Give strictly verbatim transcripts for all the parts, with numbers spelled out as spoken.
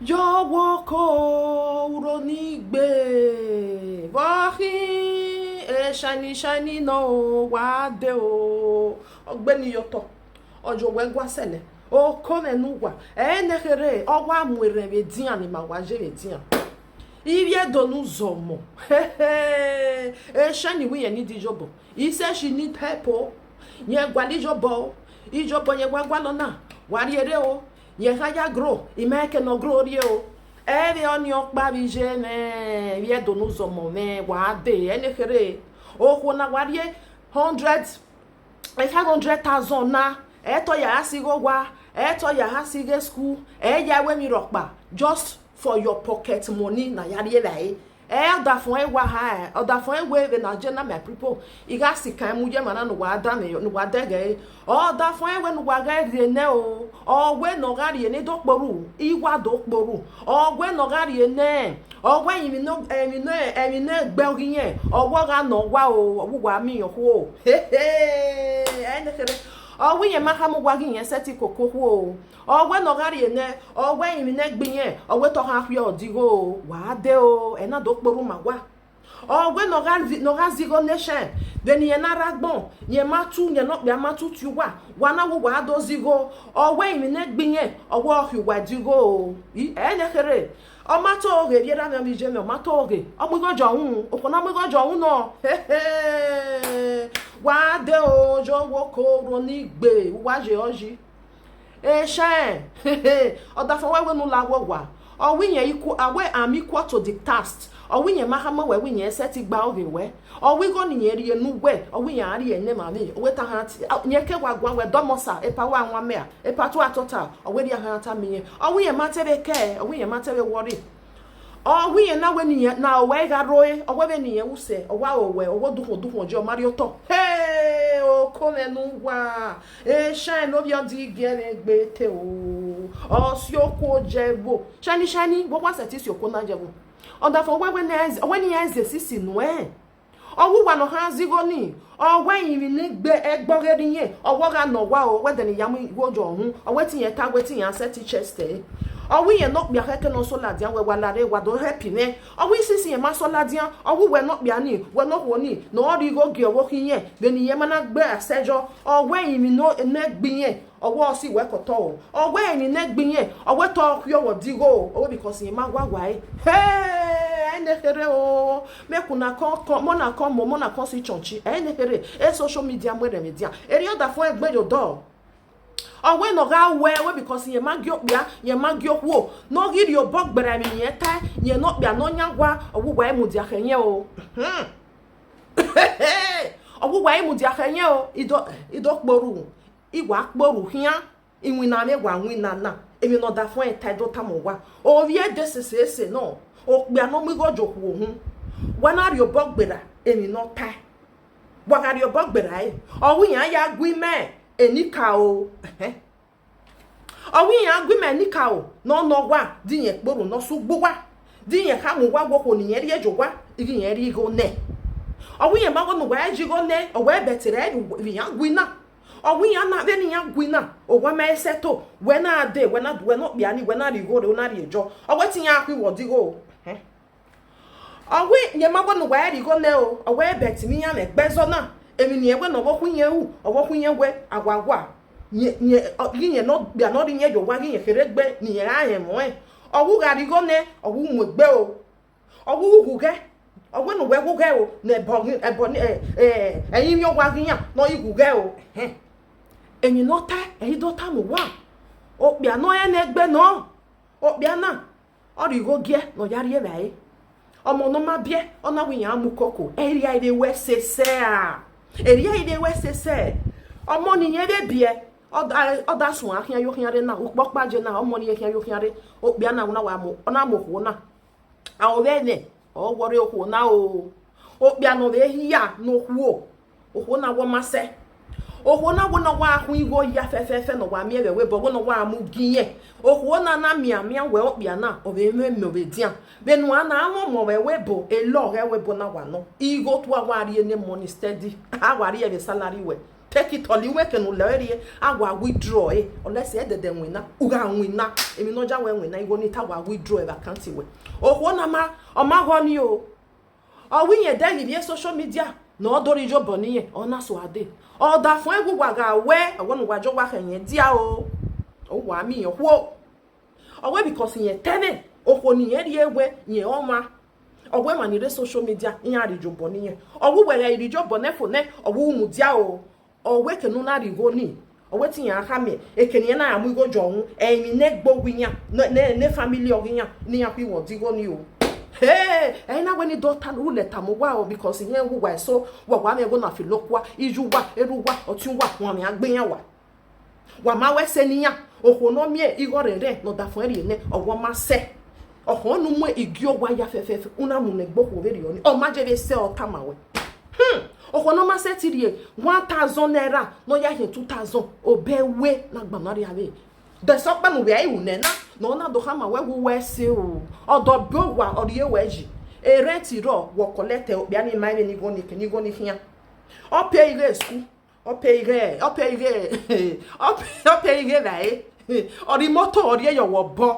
Yo wo ko uro ni gbe, vbe ọ khin, e shiny shiny nọ o, wa dee o. Ọ gbe ne iyotọ, ọ ye owẹ gua sẹlẹ, oko mwẹ ne uwa, ẹ i nẹ kherhe, ọ wa mu erhẹn vbe edian ne ima wa ye vbe edian. Ivbi Ẹdo ne u zọmọ, e shiny wẹ irẹn need iyobọ, isẹ shi need help o, rẹn gualọ iyobọ o, iyobọ rẹn wa gualọ na, wa rhie rre o, rẹn kha ya grow, ima rẹn ke ne ọ grow rrie o. Ẹvbo ọnii ọkpa vbe iye mwẹ, ivbi Ẹdo ne u zọmọ mwẹ, wa dee, ẹ i nẹ kherhe, okhuo na wa rhie hundred, five hundred thousand na, ẹ i te ọ ya gha si ighe owa, ẹ i te ọ ya gha si ighe school, ẹ i ya ru emwi rhọkpa, just for your pocket money na ya rhie evbare. Ẹ, ọdafẹn ẹre wa ha, ọdafẹn ẹre wẹ vbene a ye na, my people, I gha sikẹ mu ye emwa na ne uwa danmwẹ, ne uwa dẹghe ẹre. Ọdafẹn ẹre wẹ ne uwa ghẹ rhie nẹ o, ọ wẹ ne ọ gha rhie ne I do kpe ru, I wa do kpe ru. Ọ wẹ ne ọ gha rhie nẹ, ọ wẹ emwi ne, emwi ne, emwi ne gbe ọghe irẹn, ọ wẹ ọ gha nọ wa o, ọ wẹ uwa miẹn okhuo. Ẹ i nẹ kherhe, ọ wẹ irẹn ma khama uwa ghe irẹn sẹtin koko okhuo o. Ọ wẹ ne ọ gha rhie nẹ, ọ wẹ emwi ne gbe irẹn, ọ wẹ te ọ kha khiẹ ọdigho o, wa dee o, ẹ na do kpe ru ma wa. Ọ wẹ ne ọ gha zi-, ne ọ gha zigho nation, vbene irẹn na rre agbọn, irẹn ma tu, irẹn ne okpia ma tu tie uwa, wa na wẹ uwa do zigho, ọ wẹ emwi ne gbe irẹn, ọ wẹ ọ khiẹ uwa ẹdigho o. I, ẹ i nẹ kherhe, ọ ma te oghe, vbi erha mwẹ, vbi iye mwẹ, ọ ma te oghe, ọ mu igho jọ uhunmwu, okhuo na mu igho jọ uhunmwu nọ, wa dee o, yo wo ko uro ni gbe, uwa ye ọ yi. Eshẹn, ọdafẹn wẹ wẹ ne u la wẹ owa, ọ wẹ irẹn equal, a wẹ am equal to the task. Ọ wẹ irẹn ma khama wẹ wẹ irẹn sẹtin gba ọghe wẹ. Ọ wẹ igho ne irẹn rhie ne uwẹ, ọ wẹ irẹn a rhie ne emwa vbe, ọ wẹ te a kha ti, a, irẹn ke wa guan wẹ, dọmọ sa, epa wa wan mẹ a, epa tua tota, ọ wẹ rhie a kha tama irẹn. Ọ wẹ irẹn ma te vbe kẹ, ọ wẹ irẹn ma te vbe worry. Ọ wẹ irẹn na wẹ ne irẹn na, ọ wẹ gha rre, ọ wẹ vbene irẹn ru sẹ, ọ wa ro wẹ, ọ wẹ odukhunmwu odukhunmwu ọ ye, ọ ma rhie otọ. He, oko mwẹ ne uwa, eshẹn ne ovbi ọdẹghe mwẹ gbe te o, ọ si okuo ye ẹvbo. Shiny shiny, vbe ọ wa sẹtin si okuo na ye ẹvbo? Ọdafẹn wẹ wẹ ne, ọ wẹ ne irẹn zẹ esisi nuẹn. Ọ wẹ uwa ne ọ kha zigho ni, ọ wẹ emwi ne gbe ẹgbọghe rhie irẹn, ọ wẹ ọ gha nọ wa o, ọ wẹ ẹdẹ ne I ya mu igho jọ uhunmwu, ọ wẹ te irẹn ta wẹ te irẹn sẹtin chest ẹre. Ọ wẹ irẹn ne okpia khẹke ne ọ sẹ ladian wẹ wa la rre, wa do help mwẹ. Ọ wẹ since irẹn ma sẹ ladian, ọ wẹ uwẹ ne okpia ni, wẹ ne okhuo ni, ne ọ rhie igho gie ọvbokhan irẹn, vbene irẹn ma na gbe ẹre sẹ yọ, ọ wẹ emwi ne, ne gbe irẹn, ọ wẹ ọ si wẹ kọtọ o. Ọ wẹ emwi ne gbe irẹn, ọ wẹ te ọ khiọ wẹ ọdigho o, ọ wẹ because irẹn ma wa wa ẹre. He, ẹ i nẹ kherhe o. Mẹ ku na kọn, kọn, mọ na kọn mọ, mọ na kọn si chọnchi. Ẹ i nẹ kherhe, e social media mu ẹrẹvbe dia. Erriọ ọdafẹn ẹre gbe ye odọ. Ọ wẹ ne ọ gha wẹ, ọ wẹ because irẹn ma gie okpia, irẹn ma gie okhuo, ne ọ ghi rhie obọ gberra emwi ne irẹn tae, irẹn ne okpia ne ọ yan owa, ọ wẹ uwa i mudia khẹ irẹn o. Ọ wẹ uwa i mudia khẹ irẹn o, I do, I do kpe ru. I wa kpe ru khian, iwinna mwẹ wa winna na, emwi ne ọdafẹn ẹre ta do tama uwa. Ovbi ẹdẹ sese ese nọ, okpia ne ọ mu igho jọ okhuo uhunmwu, wa na rhie obọ gberra emwi ne ọ tae. Wa gha rhie obọ gberra ẹre, ọ wẹ iran ya gu imẹ enikaro. Ẹhẹn. Ọ wẹ iran gu imẹ enikaro ne ọ nọ owa, di irẹn kpe ru ne ọ sẹ ugbo uwa, di irẹn khama uwa wẹ okhuo ne irẹn rhie ye owa, ighẹ irẹn rhie igho nẹ. Ọ wẹ irẹn ma wẹ ne uwa ya igho nẹ, ọ wẹ bẹtẹ rẹ vbe iran gu ina. Ọ wẹ iran na, vbene iran gu ina, owa ma i sẹto, wẹ na dee, wẹ na, wẹ ne okpia ni, wẹ na rhie igho rre, u na rhie jọ, ọ wẹ te iran khui wẹ ọdigho. Ẹhẹn. Ọ wẹ irẹn ma wẹ ne uwa ya rhie igho nẹ o, ọ wẹ bẹtẹ ne iran mwẹ ẹgbẹzọ na, emwi ne irẹn wẹ ne ọvbokhan irẹn ru, ọvbokhan irẹn wẹ awawa, irẹn, irẹn, ọ, ghi irẹn ne okpia ne ọ rhie irẹn ye owa, ghi irẹn kherhe gbe ne irẹn ra rẹn ẹmwẹ ọnrẹn. Ọ wẹ u gha rhie igho nẹ, ọ wẹ u mu egbe o. Ọ wẹ u ghughẹ, ọ wẹ ne uwẹ ghughẹ o, ne ẹbọ ghi, ẹbọ ni, ẹ, ẹ, ẹrinmwian owa ghi iran ne ọ i ghughẹ o. Ẹhẹn. Emwi ne ọ tae, ẹ i do tama uwa. Okpia ne ọ rẹn ne egbe nọ, okpia na, ọ rhie igho gie ne ọ ya rhie evbare. Ọmọ ne ọ ma biẹ, ọ na wẹ iran mu koko, erriọ i vbe wẹ sese a. Erriọ i vbe wẹ sese. Ọmọ ne irẹn vbe biẹ, ọ da, ọ da suẹn khian yo khian rre na, ukpọkpa ye na, ọmọ ne irẹn khian yo khian rre, okpia na, ọ na wa mu, ọ na mu okhuo na. A, ọ vbe ẹmwẹ, ọ wọrre okhuo na o. Okpia ne ọ vbe hia ne okhuo, okhuo na wẹ ọ ma sẹ. Okhuo na wẹ ne ọ wa khui igho ya fẹfẹfẹ ne ọ wa miẹn vbe ẹvbo ebo, wẹ ne ọ wa mu gie irẹn. Okhuo na na mianmian wẹ okpia na, ọ vbe mwẹ emwi vbe edian. Vbene uan na mwẹ ọmọ vbe ẹvbo ebo, elọghẹ ẹvbo ebo na wa nọ. Igho tua wa rhie ne money steady. A wa rhie vbe salary wẹ. Take it or leave, wẹ ke ne u lẹ ẹre rrie, a wa withdraw ẹre, unless ẹdẹdẹ winna, u gha winna, emwi ne ọ ya wẹ winna, igho ni ta wa withdraw ẹre vbe account wẹ. Okhuo na ma, ọ ma ghọ ni o. Ọ wẹ irẹn dẹghe ivbi social media ne ọ do rhie iyobọ ne irẹn, ọ na sua dee. Ọdafẹn ẹghẹ uwa gha wẹ, ọ wẹ ne uwa jọ wa khẹ irẹn dia o. Uwa miẹn okhuo. Ọ wẹ because irẹn tẹmwẹ, okhuo ne irẹn rhie wẹ irẹn ọmwa. Ọ wẹ emwa ni rre social media, iran rhie iyobọ ne irẹn. Ọ wẹ uwẹ gha rhie iyobọ nẹ fo nẹ, ọ wẹ u mudia o. Ọ wẹ eke ne u na rhie igho ni, ọ wẹ te iran khama eke ne iran na ya mu igho jọ ru, ẹrinmwi ne egbe owa iran, ne, ne, ne family ọghe iran, ne iran khui wẹ ọdọ igho ni o. He, ẹre na wẹ ne I do ta, rhulẹ tama uwa o, because irẹn wu uwa eso, wa wa mwẹ igho na fi lo okua, iye uwa, erha uwa, ọtiẹn uwa, wa mwẹ agbe iran wa. Wa ma wẹ ẹse ne iran, okhuo ne ọ miẹn igho rẹrẹ ne ọdafẹn rhie nẹ, ọ wẹ ọ ma sẹ. Ọ khọn ne u mu igie owa ya fẹfẹfẹ, u na mu ne egbe okhuo vberriọ ni, ọ ma je vbe sẹ, ọ tama wẹ. Hmm, okhuo ne ọ ma sẹtin rhie one thousand naira, ne ọ ya khian two thousand, obẹ wẹ ne a gba na rria vbe. Dẹsẹ ọkpa ne u vbe ru nẹ na, ne ọ na do khama wẹ, wẹ uwa ẹse o, ọdọ biẹ owa ọ rhie wẹ yi, e rent rrọọ wẹ ọ collect, okpia ni ma vbene igho ni, eke ne igho ni khian. Ọ pay ighe school, ọ pay ighe, ọ pay ighe, ọ pay, ọ pay ighe evbare, ọ rhie imoto, ọ rhie ye ọvbọ.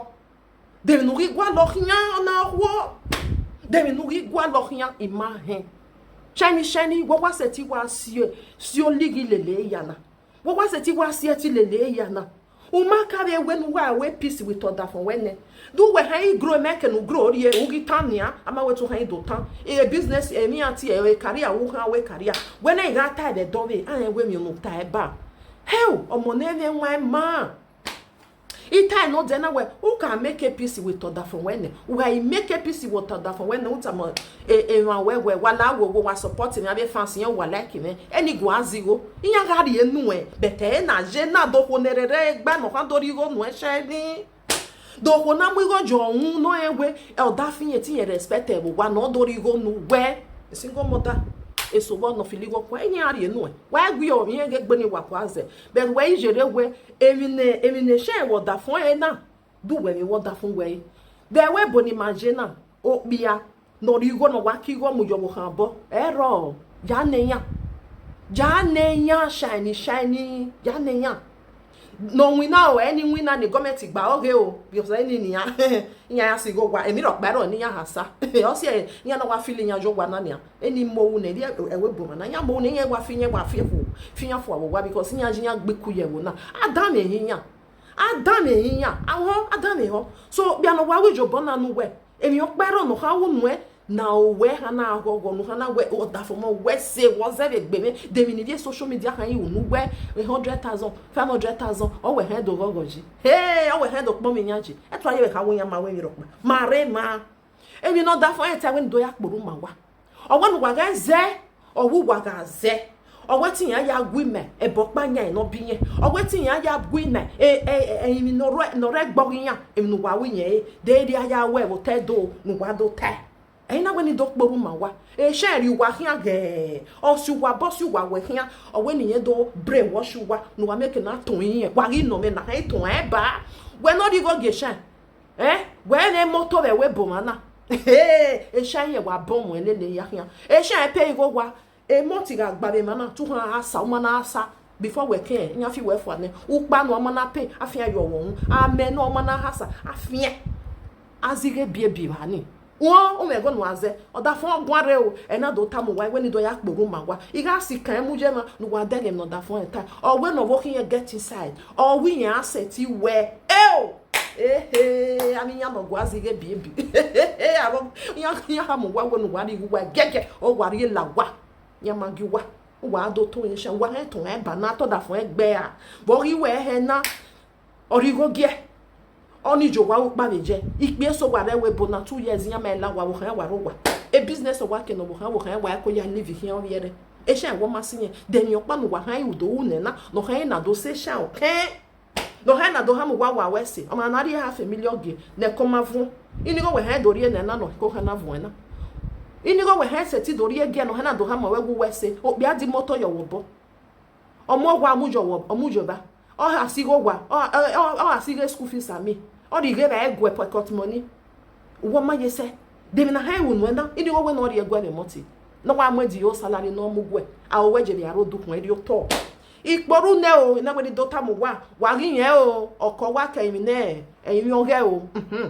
De emwi ne u ghi gualọ khian, ọ na khuo. De emwi ne u ghi gualọ khian, I ma hẹn. Shiny, shiny, wẹ wa sẹtin wa si, si olighi lele ya na. Wẹ wa sẹtin wa si ẹtin lele ya na. U ma ka vbe wẹ ne u gha ru peace with ọdafẹn wẹ nẹ. De uwẹ khẹn i grow emẹ eke ne u grow rrie, u ghi tan nian, a ma wẹ te u khẹn i do tan. E business, emwi iran tie, e career, u khan wẹ career. Wẹ na i gha ta ẹdẹ dọvbe, a rẹn wẹ emwi ne u ta ẹre ba. Hell, ọmọ ne ẹmwẹ wan ma. I ta nọ dẹ na wẹ, u ka make peace with ọdafẹn wẹ nẹ. U gha i make peace with ọdafẹn wẹ nẹ, u tama emwa wẹ wẹ, wa la wo wo, wa support mwẹ, avbe fans iran, wa like mwẹ. Ẹni gua zẹ igho, iran gha rhie nuẹn, but ẹ na ye na do okhuo ne rẹrẹ gba ne ọ khan do rhie igho nuẹn shiny. Do okhuo na mu igho jọ ru ne ọ rẹn wẹ, ọdafẹn irẹn te irẹn respect ẹre vbe owa ne ọ do rhie igho ne uwẹ. Single mother, eso vbọ ne ọ fili igho kua, iran rhie nuẹn. Wa ghi ọ, irẹn ghe egbe ni wa kua zẹ. But wẹ i yerre wẹ, emwi ne, emwi ne shiny wẹ ọdafẹn ẹre na, de uwẹ emwi wẹ ọdafẹn wẹ re. Vbe ẹvbo ebo ne ima ye na, okpia ne ọ rhie igho ne ọ wa ke igho mu ye ọvbokhan obọ, ẹrọ, ya nẹ iran. Ya nẹ iran shiny shiny, ya nẹ iran. Ne ọ winna o, ẹni winna ne government gba ọghe o, because ẹni nian, iran ya sẹ igho owa, emwi rhọkpa ẹrọ ne iran ha sa. Ọ si iran na wa feel iran ye owa na nian. Eni mu owu nẹ, ẹvbo ebo na, iran mu owu nẹ, iran wa fi, iran wa fi ẹfo, fi iran fua vbe owa, because iran ye iran gbe iku ye ẹvbo na. A danmwẹ ehe iran. A danmwẹ ehe iran. Ahọ, a danmwẹ ehọ. So, okpia ne ọ wa ru iyobọ na ne uwẹ, emwi ọkpa ẹrọ ne ọ kha ru nuẹn, na owẹ kha na ghọghọ, ne u kha na wẹ ọdafẹn ọmọ wẹ ẹse, wẹ ọ zẹ vbe egbe mwẹ, de emwi ne ivbi social media kha i ru ne uwẹ, a hundred thousand, five hundred thousand, ọ wẹ khẹ do ghọghọ yi. He, ọ wẹ khẹ do kpọnmwẹ iran yi. Ẹtua ye vbe kha wẹ iran ma wẹ emwi rhọkpa. Ma rre ma. Emwi ne ọdafẹn ẹre ta wẹ ne u do ya kporhu ma owa. Ọ wẹ ne uwa ghẹ zẹ, ọ wẹ uwa gha zẹ. Ọ wẹ te iran ya gu ima ẹbọ ọkpa yan ne ọ biẹ irẹn. Ọ wẹ te iran ya gu ima, e, e, e, emwi ne ọ rre, ne ọ rre ẹgbọghe iran, emwi ne uwa ru irẹn re, de erriọ a ya ru ẹvbo otọ Ẹdo ne uwa do tae. Ẹre na wẹ ne I do kporhu ma owa. Eshare rhie uwa khian ghẹ, ọ si uwa obọ, si uwa wẹ khian, ọ wẹ ne irẹn do brainwash uwa, ne uwa miẹn eke ne a tọn irẹn, wa ghi nọ mwẹ na, a i tọn ẹn ba. Wẹ ne ọ rhie igho gie eshare. Ẹn, wẹ mwẹ imoto vbe ẹvbo ebo mwa na. Eshare irẹn wa bọ mu ẹn lele ya khian. Eshare pay igho owa, imoto gha gba vbe emwa na, te u khan a sa, u ma na sa. Before wẹ kẹn, iran fi wẹ fua nẹ. Ukpa ne ọ ma na pay, a fi iran ye ọvbokhan. Amẹ ne ọ ma na ha sa, a fi iran. A zẹ ighe ebiebi evba ni. Wọn, u mwẹ ẹghẹ ne uwa zẹ, ọdafẹn ọ guan rre o, ẹ na do tama uwa wẹ ne I do ya kporhu ma owa. I gha sikẹ mu ye emwa ne uwa dẹghe emwi ne ọdafẹn ta. Ọ wẹ ne ọvbokhan irẹn get inside, ọ wẹ irẹn a sẹtin wẹ, eo! Ehe, avbe iran ne ọ gua zẹ ighe ebiebi. Avbe iran, iran khama uwa wẹ ne uwa rhie igho uwa giẹgiẹ, ọ wa rhie la uwa. Iran ma gie uwa, uwa do to eshare, uwa hẹn tọn ẹn ba na, te ọdafẹn gbe ra. Vbe ọ ghi wẹ hẹ na, ọ rhie igho giẹ. Ọni ye owa ru kpa vbe ye. Ikpia eso wa rre ẹvbo ebo na two years, iran ma la owa, ọvbokhan wa rre owa. E business owa ke ne ọvbokhan, ọvbokhan wa ko ya live khian ovbi ẹre. Eshare wẹ ọ ma si irẹn, de emwi ọkpa ne uwa khan i ru do ru nẹ na, ne ọ khan i na do sẹ eshare ọkẹn. Ne ọ khan i na do hama uwa wa wẹ ẹse, ọmwa ne a rhie half a million gie, ne ẹko ma vuọn. Inigho wẹ khan do rhie nẹ na, ne ẹko khan na vuọn na. Inigho wẹ khan sẹtin do rhie giẹ, ne ọ khan na do hama wẹ wẹ uwa ẹse, okpia di imoto ye ọvbọ. Ọ mu owa, ọ mu ye ọvbọ, ọ mu ye eva. Ọ gha si igho owa, ọ, ọ, ọ, ọ gha si ighe school fees ami. Ọ rhie ighe evbare guẹ pocket money. Uwẹ ọ ma ye sẹ. De emwi ne a khan ru nuẹn na, inigho wẹ ne ọ rhie guẹ vbe imoto. Ne ọ wa mu ẹdẹ ye salary ne ọ mu guẹ. A ru wẹ je vbe aro dukhun, erriọ otọ. Ikporhu nẹ o, ne a wẹ ne I do tama uwa, wa ghi rẹn o, ọkọ wa ke ẹrinmwi ne ẹrinmwi ọghẹ o. Mhm.